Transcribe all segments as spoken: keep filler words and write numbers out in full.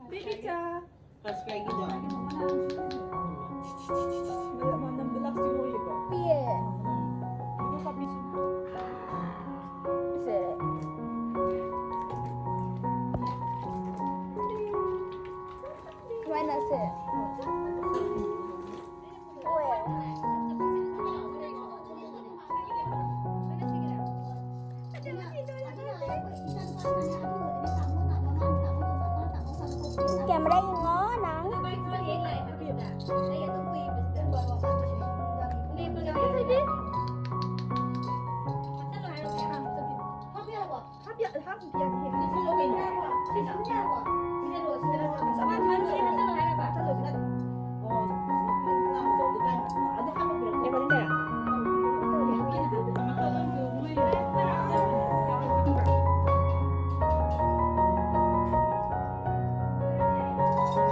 Baby cha. First fry gitu. Mana, mana belas di bawah gitu. Iya. Itu tapi sih. Mana sih? Camera yung ngon, ah.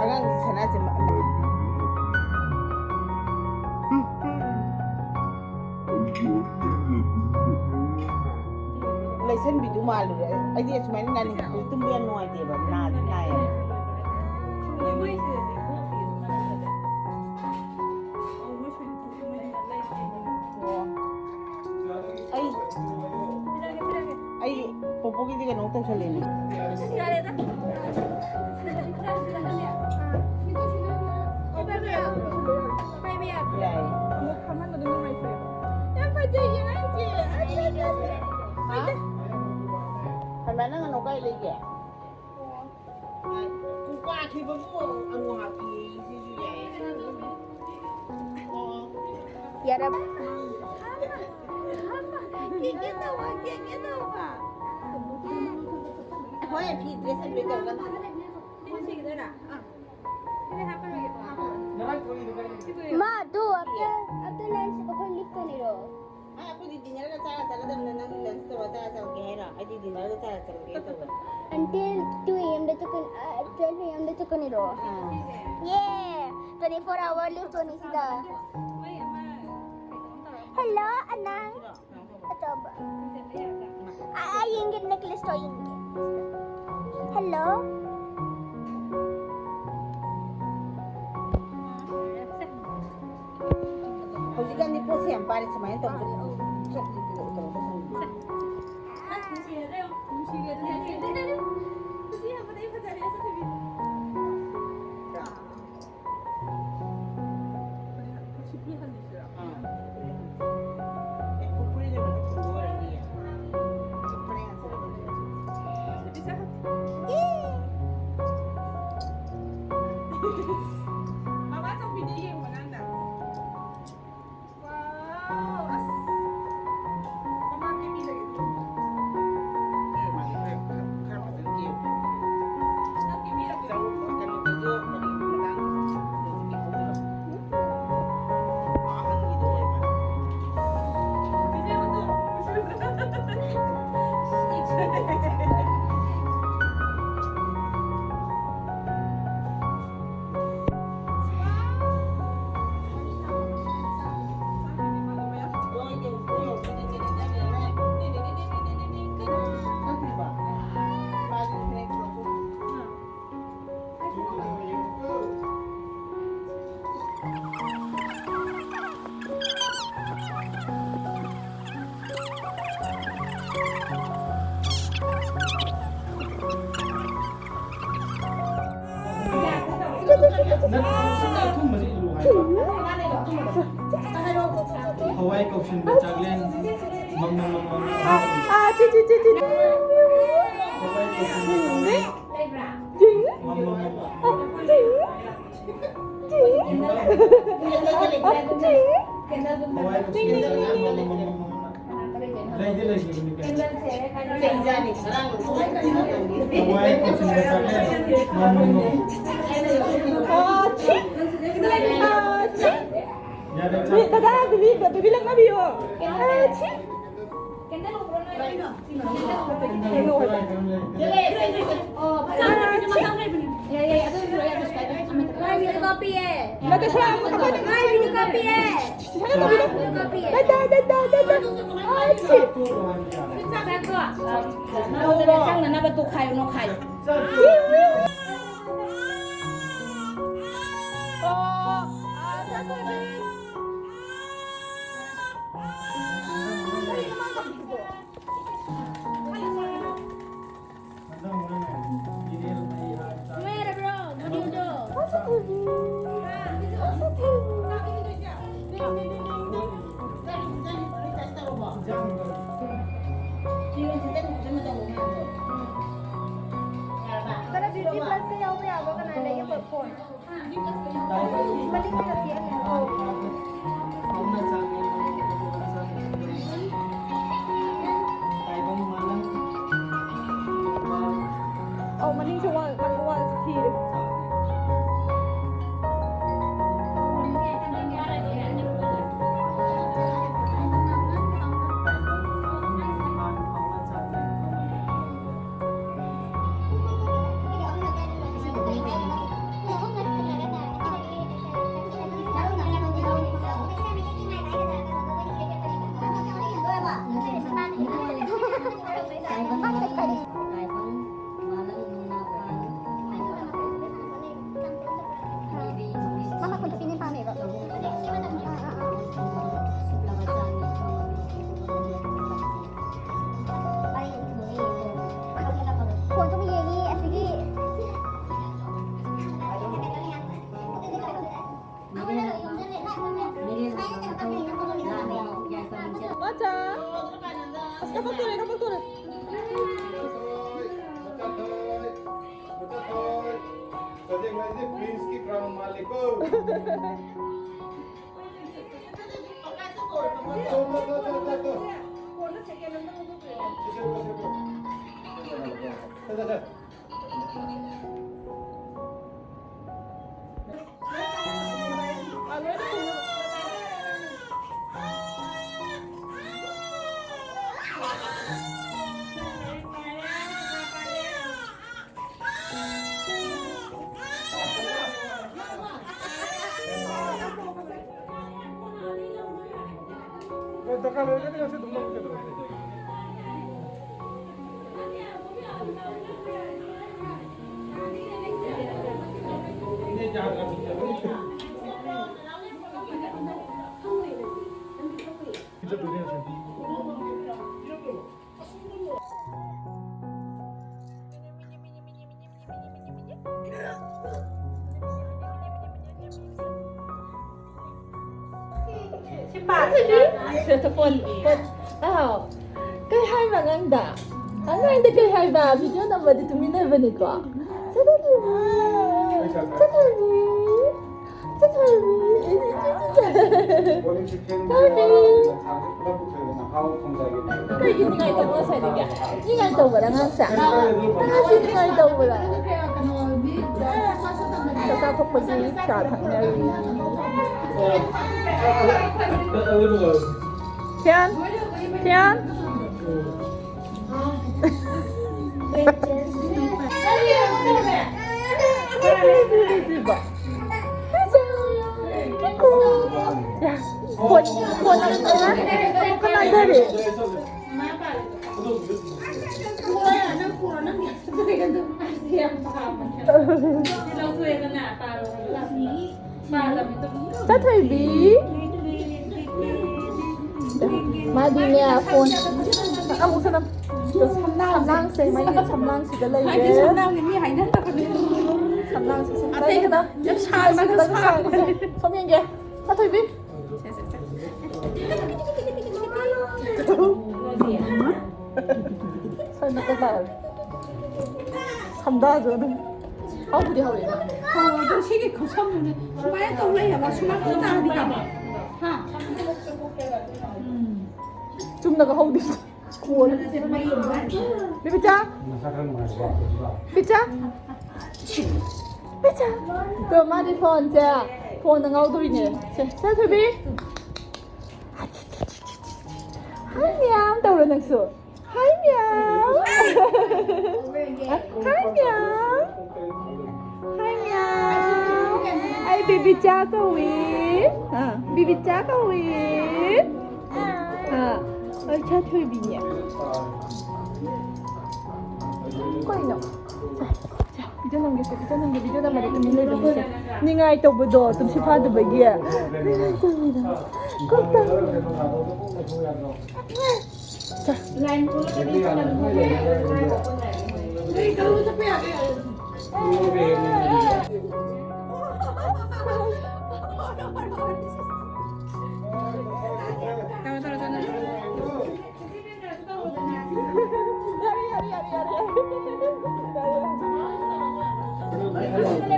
ꯑꯉꯥꯡꯁꯤ ꯁꯅꯥꯁꯦ ꯃ- ꯂꯩꯁꯟꯕꯤꯗꯨ ꯃꯥꯜꯂꯨꯔꯦ꯫ ꯑꯩꯗꯤ ꯑꯁꯨꯃꯥꯏꯅ ꯅꯥꯅꯤꯡꯕꯗꯨ ꯇꯨꯝꯕ ꯌꯥꯝ ꯅꯨꯡꯉꯥꯏꯇꯦꯕ, ꯅꯥꯗꯤ ꯅꯥꯏꯌꯦꯕ꯫ ꯑꯩ, ꯑꯩ ꯄꯣꯄꯣꯒꯤꯗꯤ ꯀꯩꯅꯣ ꯇꯧꯁꯜꯂꯦꯅꯦ꯫ ꯌꯥꯏ꯫ ꯍꯩꯃꯥ, ꯅꯪ ꯑꯅꯧ ꯀꯥꯏ ꯂꯩꯒꯦ? ꯀꯥꯈꯤꯕꯕꯨ ꯑꯅꯧ ꯍꯥꯞꯄꯤ, ꯁꯤꯁꯨ ꯌꯥꯏ꯫ ꯌꯥꯔꯕ? ꯀꯦꯛꯀꯦ ꯇꯧꯕ, ꯀꯦꯛꯀꯦ ꯇꯧꯕ꯫ ꯍꯣꯏ, ꯐꯤ dress ꯑꯝ ꯇꯧꯔꯒ꯫ ꯁꯤꯒꯤꯗꯨꯔꯥ? ꯑꯥ꯫ ꯁꯤꯗꯤ ꯍꯥꯞꯄꯔꯣꯏꯒꯦꯀꯣ꯫ ꯃꯥ, ꯑꯗꯨ after, after lunch ꯑꯩꯈꯣꯏ leave ꯇꯧꯅꯤꯔꯣ? ꯑ, ꯑꯩꯈꯣꯏꯗꯤ dinnerꯒ ꯆꯥꯔ ꯆꯠꯀꯗꯕꯅꯤꯅ ꯅꯪꯗꯤ lunch ꯇꯧꯔ ꯆꯥꯔ ꯆꯠꯂꯒꯦ ꯍꯥꯏꯔꯣ? ꯑꯩꯗꯤ dinnerꯒ ꯆꯥꯔ ꯆꯠꯂꯒꯦ ꯇꯧꯕꯅꯦ꯫ Until two A M ꯗ ꯆꯠꯀꯅꯤ, ꯑ, twelve A M ꯗ ꯆꯠꯀꯅꯤꯔꯣ? ꯑꯥ꯫ ꯌꯦ! Twenty four hour leave ꯇꯧꯅꯤ ꯁꯤꯗ꯫ Hello, ꯑꯅꯥꯡ꯫ ꯑꯆꯧꯕ꯫ ꯑ, ꯑ, ꯌꯦꯡꯒꯦ, necklace ꯇꯣ ꯌꯦꯡꯒꯦ꯫ Hello? ꯄꯥꯔꯤ ꯁꯨꯃꯥꯏꯅ ꯇꯧꯕꯗꯣ ꯆꯠꯂꯤꯗꯣ ꯀꯩꯅꯣ ꯇꯧꯁꯟꯕꯤꯗꯣ꯫ ꯅꯨꯡꯁꯤꯔꯦ, ꯅꯨꯡꯁꯤꯔꯦ, ꯑꯗꯨꯅꯦ꯫ ꯁꯤ ꯌꯥꯝꯕꯗꯩ ꯐꯖꯔꯦ, ꯆꯠꯈ꯭ꯔꯤꯕꯤ꯫ ꯃꯃꯥ ꯆꯧꯕꯤꯗ ꯌꯦꯡꯕ ꯅꯪꯅ꯫ ꯋꯥꯎ, ꯑꯁ꯫ ꯃꯃꯥꯡꯒꯤ ꯃꯤꯗꯒꯤ ꯑꯗꯨꯝ꯫ ꯑꯦ, ꯃꯥꯗꯤ ꯈꯔ, ꯈꯔ, ꯈꯔ ꯐꯖꯅ ꯀꯦꯕꯅꯦ꯫ ꯍꯟꯗꯛꯀꯤ ꯃꯤꯗꯒꯤ ꯆꯧ, ꯀꯩꯅꯣꯗꯁꯨ, ꯀꯔꯤ ꯃꯇꯥꯡ, ꯍꯧꯖꯤꯛꯀꯤ ꯈꯣꯡꯎꯞ ꯑꯍꯟꯒꯤꯗꯣ ꯑꯣꯏꯕ꯫ ꯆꯤꯆꯦ ꯃꯇꯨ꯫ ꯅꯪ ꯁꯤꯗ ꯑꯊꯨꯝꯕꯁꯦ ꯏꯜꯂꯨ ꯍꯥꯏꯕ꯫ ꯍꯋꯥꯏ ꯀꯧꯁꯤꯟꯕ ꯆꯥꯛꯂꯦꯟ꯫ ꯃꯝ, ꯃꯝ, ꯃꯝ, ꯃꯝ꯫ ꯍꯋꯥꯏ ꯀꯧꯁꯤꯟꯕ ꯆꯥꯛꯂꯦꯟ꯫ ꯃꯝ, ꯃꯝ, ꯃꯝ, ꯃꯝ꯫ ꯍꯋꯥꯏ ꯀꯧꯁꯤꯟꯕ ꯆꯥꯛꯂꯦꯟ꯫ ꯃꯝ, ꯃꯝ, ꯃꯝ, ꯃꯝ꯫ ꯂꯩꯗꯤ ꯂꯩꯈꯤꯕꯅꯤ ꯀꯩꯅꯣ꯫ ꯍꯋꯥꯏ ꯀꯣꯆꯤꯡꯗ ꯆꯠꯂꯦ꯫ ꯅꯣꯡꯃ ꯅꯣꯡꯃ꯫ ꯑꯥ, ꯁꯤ꯫ ꯑꯥ, ꯁꯤ꯫ ꯌꯥꯔꯦ, ꯃꯤ, ꯆꯠ-꯫ ꯗꯗꯥ, ꯕꯤꯕꯤ, ꯕꯤꯕꯤ ꯂꯛꯅꯕꯤꯌꯣ꯫ ꯑꯥ, ꯁꯤ꯫ ꯀꯩꯅꯣ ꯍꯥꯏꯕ꯫ ꯌꯥꯏ, ꯌꯥꯏ, ꯑꯗꯨ ꯂꯣꯏꯔꯦ, ꯀꯩꯁꯨ ꯀꯥꯏꯗꯦ꯫ ꯑꯃ ꯅꯠꯇꯦ, ꯁꯣꯝ ꯑꯃꯨꯛ ꯑꯩꯈꯣꯏꯗ ꯉꯥꯏꯔꯤꯅꯦ, ꯀꯥꯞꯄꯤꯌꯦ꯫ ꯁꯤꯗ ꯇꯧꯕꯤꯔꯣ꯫ ꯗꯥ, ꯗꯥ, ꯗꯥ, ꯗꯥ, ꯗꯥ꯫ ꯑꯥ, ꯁꯤ꯫ ꯆꯥꯛꯇꯣ꯫ ꯅꯪꯉꯣꯟꯗ ꯆꯪꯅꯅꯕ ꯇꯣꯈꯥꯏꯌꯨ, ꯅꯣꯈꯥꯏꯌꯨ꯫ ꯑꯣ, ꯑꯥ, ꯆꯥꯛ ꯂꯣꯏꯔꯦ꯫ ꯑꯧ, ꯃꯅꯤꯡꯁꯨ ꯋꯥꯜ, ꯃꯅꯤꯡ ꯋꯥꯜꯁꯨ ꯊꯤꯔꯦ꯫ Mama, kunti pinin pa, amigo. Ah, ah, ah. Phone ꯁꯨꯝ ꯌꯦꯡꯉꯤ, ꯑꯁꯤꯒꯤ꯫ ꯃꯆꯥ꯫ ꯑꯁ, ꯀꯞꯄꯛꯇꯣꯔꯦ, ꯀꯞꯄꯛꯇꯣꯔꯦ꯫ ꯃꯆꯥꯊꯣꯏ, ꯃꯆꯥꯊꯣꯏ, ꯃꯆꯥꯊꯣꯏ꯫ ꯆꯖꯦꯡ ꯍꯥꯏꯁꯦ ꯄ꯭ꯔꯤꯟꯁꯀꯤ ꯀ꯭ꯔꯥꯎꯟ ꯃꯥꯜꯂꯦꯀꯣ꯫ ꯇꯣ, ꯇꯣ, ꯇꯣ꯫ ꯁꯦ, ꯁꯦ, ꯁꯦ, ꯁꯦ꯫ ꯁꯦ, ꯁꯦ, ꯁꯦ꯫ ꯗꯔꯀꯥꯔ ꯂꯩꯔꯒꯗꯤ ꯉꯁꯤ ꯑꯗꯨꯝ ꯂꯧꯒꯦ ꯀꯩꯗꯧꯔꯒꯦ? ꯁꯦ, ꯐꯣꯟ, ꯐꯣꯟ꯫ ꯑꯥꯎ꯫ ꯀꯩ ꯍꯥꯏꯕ ꯑꯉꯥꯡꯗ? ꯑꯉꯥꯡꯗ ꯀꯩ ꯍꯥꯏꯕ? ꯚꯤꯗꯤꯑꯣ ꯅꯝꯕꯗꯤ ꯇꯨꯃꯤꯟ ꯂꯩꯕꯅꯤꯀꯣ꯫ ꯁꯦ, ꯁꯦ, ꯁꯦ꯫ ꯆꯠꯊꯣꯏꯕꯤ! ꯆꯠꯊꯣꯏꯕꯤ! ꯆꯠꯊꯣꯏꯕꯤ! ꯀꯩꯒꯤ ꯅꯤꯡꯉꯥꯏ ꯇꯧꯕ ꯉꯁꯥꯏꯗꯒꯤ? ꯅꯤꯡꯉꯥꯏ ꯇꯧꯕ꯭ꯔꯥ ꯑꯉꯥꯡꯁꯦ? ꯑꯉꯥꯡꯁꯦ ꯅꯤꯡꯉꯥꯏ ꯇꯧꯕ꯭ꯔꯥ? ꯆꯥꯛ ꯆꯥꯊꯣꯛꯄꯒꯤ ꯆꯥ ꯊꯛꯅꯔꯤ꯫ ꯊꯤꯌꯥꯟ! ꯊꯤꯌꯥꯟ! ꯐꯣꯟ, ꯐꯣꯟ ꯑꯃꯨꯛꯀ ꯅꯥꯟꯊꯔꯦ꯫ ꯆꯠꯊꯣꯏꯕꯤ꯫ ꯃꯥꯗꯤꯅꯦ, ꯐꯣꯟ ꯑꯃꯨꯛ ꯁꯅꯝ-, ꯁꯝꯂꯥꯡꯁꯦ, ꯃꯩꯒꯤ ꯁꯝꯂꯥꯡꯁꯤꯗ ꯂꯩꯔꯦ꯫ ꯍꯥꯏꯗꯤ ꯁꯝꯂꯥꯡꯅꯤ, ꯃꯤ ꯍꯥꯏꯅꯗꯕꯅꯦ꯫ ꯁꯝꯂꯥꯡꯁꯦ ꯁꯨꯝ ꯑꯇꯩ ꯂꯩꯔꯦ꯫ ꯈꯛꯇ ꯌꯥꯝ ꯁꯥꯡꯅꯒ ꯁꯥꯡꯕꯅꯦ꯫ ꯁꯣꯝ ꯌꯦꯡꯒꯦ꯫ ꯆꯠꯊꯣꯏꯕꯤ꯫ ꯁꯦ, ꯁꯦ, ꯁꯦ꯫ ꯁꯣꯝꯗ ꯀꯣꯏ ꯂꯥꯛꯑꯣ꯫ ꯁꯝꯗꯥꯁꯨ ꯑꯗꯨꯝ ꯍꯧꯕꯨꯗꯤ ꯍꯧꯔꯛꯑꯦ꯫ ꯍꯧꯔꯣ, ꯑꯗꯣ ꯁꯤꯒꯤ ꯈꯨꯁꯝꯗꯨꯅꯦ꯫ ꯁꯨꯃꯥꯏꯅ ꯇꯧ ꯂꯩ ꯍꯥꯏꯕ, ꯁꯨꯃꯥꯏꯅ ꯇꯧ ꯇꯥꯔꯗꯤ ꯍꯥꯏꯕ꯫ ꯍꯥ? ꯎꯝ꯫ ꯆꯨꯝꯅꯒ ꯍꯧꯗꯦ꯫ ꯀꯣꯟ꯫ ꯕꯤꯕꯤꯆꯥ꯫ ꯕꯤꯕꯤꯆꯥ꯫ ꯕꯤꯕꯤꯆꯥ꯫ ꯇꯣ, ꯃꯥꯗꯤ ꯐꯣꯟꯁꯦ, ꯐꯣꯟꯗ ꯉꯥꯎꯗꯣꯏꯅꯦ꯫ ꯁꯦ, ꯁꯦ, ꯊꯣꯏꯕꯤ꯫ ꯍꯥꯏ, ꯃꯌꯥꯝ ꯇꯧꯔꯣ ꯅꯪꯁꯨ꯫ ꯍꯥꯏ, ꯃꯌꯥꯝ꯫ ꯍꯥꯏ, ꯃꯌꯥꯝ꯫ ꯍꯥꯏ, ꯃꯌꯥꯝ꯫ ꯑꯩ ꯕꯤꯕꯤꯆꯥ ꯀꯧꯏ꯫ ꯑꯥ, ꯕꯤꯕꯤꯆꯥ ꯀꯧꯏ꯫ ꯑꯥ, ꯑꯩ ꯆꯥꯊꯣꯏꯕꯤꯅꯦ꯫ ꯀꯩꯅꯣ? ꯁꯦ, ꯁꯦ, ꯚꯤꯗꯤꯑꯣ ꯅꯝꯒꯦ, ꯁꯦ, ꯚꯤꯗꯤꯑꯣ ꯅꯝꯒꯦ, ꯚꯤꯗꯤꯑꯣ ꯅꯝꯕꯗꯤ ꯇꯨꯃꯤꯟ ꯂꯩꯕꯅꯤ, ꯁꯦ꯫ ꯅꯤꯡꯉꯥꯏ ꯇꯧꯕꯗꯣ, ꯇꯨꯝꯁꯤꯠ ꯐꯥꯗꯕꯒꯤ꯫ ꯅꯤꯡꯉꯥꯏ ꯇꯧꯕꯗꯣ꯫ ꯀꯣꯛ ꯇꯥꯡꯕꯗꯣ꯫ ꯁꯦ꯫ ꯌꯥꯔꯦ, ꯌꯥꯔꯦ, ꯌꯥꯔꯦ, ꯌꯥꯔꯦ꯫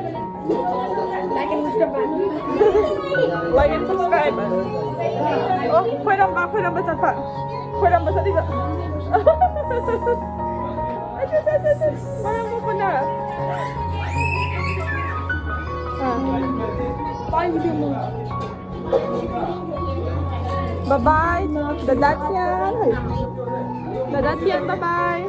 ꯌꯥꯔꯦ꯫ Like and subscribe. ꯑꯣ, ꯈꯣꯏꯔꯝꯕ, ꯈꯣꯏꯔꯝꯕ ꯆꯠꯄ꯫ ꯈꯣꯏꯔꯝꯕ ꯆꯠꯂꯤꯕ꯫ ꯑꯆꯥ, ꯑꯆꯥ, ꯑꯆꯥ, ꯑꯆꯥ꯫ ꯃꯔꯝ ꯃꯣꯛꯄꯅ꯫ ꯑꯥ꯫ ꯄꯥꯏꯕꯗꯤ ꯑꯃꯨꯛ꯫ Bye bye, ꯗꯗꯥ ꯊꯤꯌꯥꯟ꯫ ꯗꯗꯥ ꯊꯤꯌꯥꯟ, bye bye꯫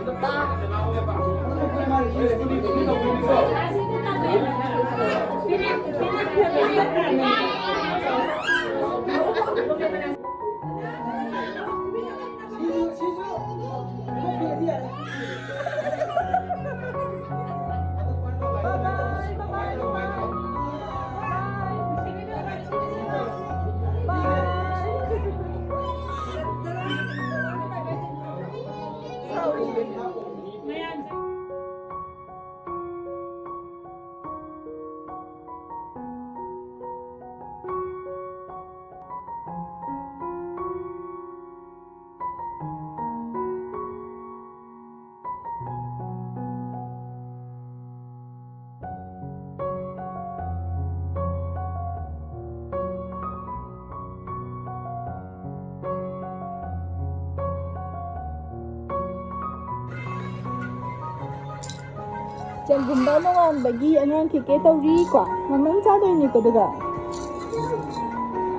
ꯆꯦꯡꯒꯨꯝꯕ ꯅꯣꯡꯉꯥꯟꯕꯒꯤ ꯑꯉꯥꯡ ꯀꯦꯀꯦ ꯇꯧꯔꯤꯀꯣ꯫ ꯃꯃꯝ ꯆꯥꯗꯣꯏꯅꯤꯀꯣ ꯑꯗꯨꯒ꯫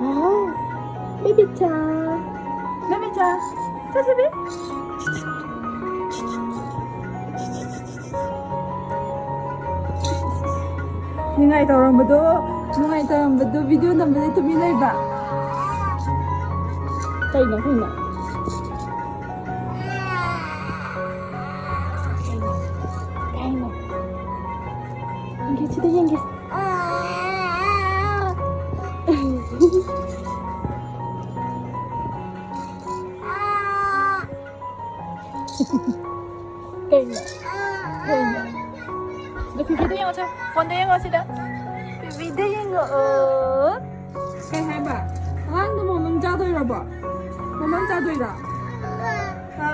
ꯋꯥꯎ! ꯕꯦꯕꯤꯆꯥ! ꯕꯦꯕꯤꯆꯥ! ꯆꯠꯁꯦ, ꯕꯦ꯫ ꯅꯤꯡꯉꯥꯏ ꯇꯧꯔꯝꯕꯗꯣ, ꯅꯤꯡꯉꯥꯏ ꯇꯧꯔꯝꯕꯗꯣ video ꯅꯝꯕꯗ ꯇꯨꯃꯤꯟ ꯂꯩꯕ꯫ ꯀꯩꯅꯣ, ꯀꯩꯅꯣ? ꯀꯩꯅꯣ? ꯌꯦꯡꯒꯦ, ꯁꯤꯗ ꯌꯦꯡꯒꯦ꯫ ꯀꯩꯅꯣ? ꯀꯩꯅꯣ? ꯁꯤꯗ ꯄꯤꯄꯤꯗ ꯌꯦꯡꯉꯣ, ꯁꯦ꯫ ꯐꯣꯟꯗ ꯌꯦꯡꯉꯣ, ꯁꯤꯗ꯫ ꯄꯤꯄꯤꯗ ꯌꯦꯡꯉꯣ꯫ ꯑꯣ꯫ ꯀꯩ ꯍꯥꯏꯕ? ꯑꯉꯥꯡꯗꯣ ꯃꯃꯝ ꯆꯥꯗꯣꯏꯔꯕꯣ? ꯃꯃꯝ ꯆꯥꯗꯣꯏꯔꯣ? ꯍꯥ?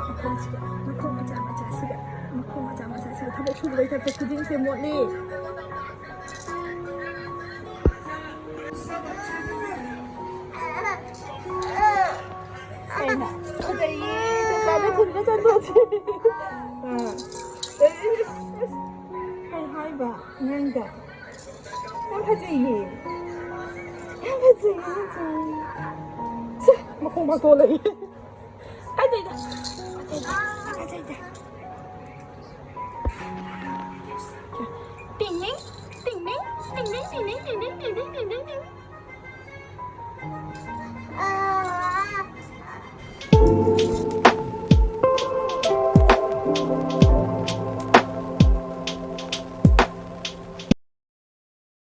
ꯃꯈꯣꯡꯁꯤꯒ, ꯃꯈꯣꯡ ꯃꯆꯥ ꯃꯆꯥꯁꯤꯒ, ꯃꯈꯣꯡ ꯃꯆꯥ ꯃꯆꯥꯁꯤꯒ ꯊꯕꯛ ꯁꯨꯕ ꯂꯩꯊꯛꯇ ꯈꯨꯖꯤꯟꯁꯦ ꯃꯣꯠꯂꯤ꯫ ꯑꯩꯅ ꯐꯖꯩꯌꯦ, ꯆꯥꯛꯆꯥꯗ ꯊꯤꯟꯕ ꯆꯟꯗꯣꯛꯁꯦ꯫ ꯑꯥ꯫ ꯀꯩ ꯍꯥꯏꯕ ꯑꯉꯥꯡꯗ? ꯌꯥꯝ ꯐꯖꯩꯌꯦ꯫ ꯌꯥꯝ ꯐꯖꯩꯌꯦ, ꯌꯥꯝ ꯐꯖꯩꯌꯦ꯫ ꯁꯦ, ꯃꯈꯣꯡ ꯃꯇꯣ ꯂꯩ꯫ ꯐꯖꯩꯗ꯫ ꯐꯖꯩꯗ꯫ ꯐꯖꯩꯗ꯫ ꯇꯤꯡ ꯇꯤꯡ꯫ ꯇꯤꯡ ꯇꯤꯡ꯫ ꯇꯤꯡ ꯇꯤꯡ꯫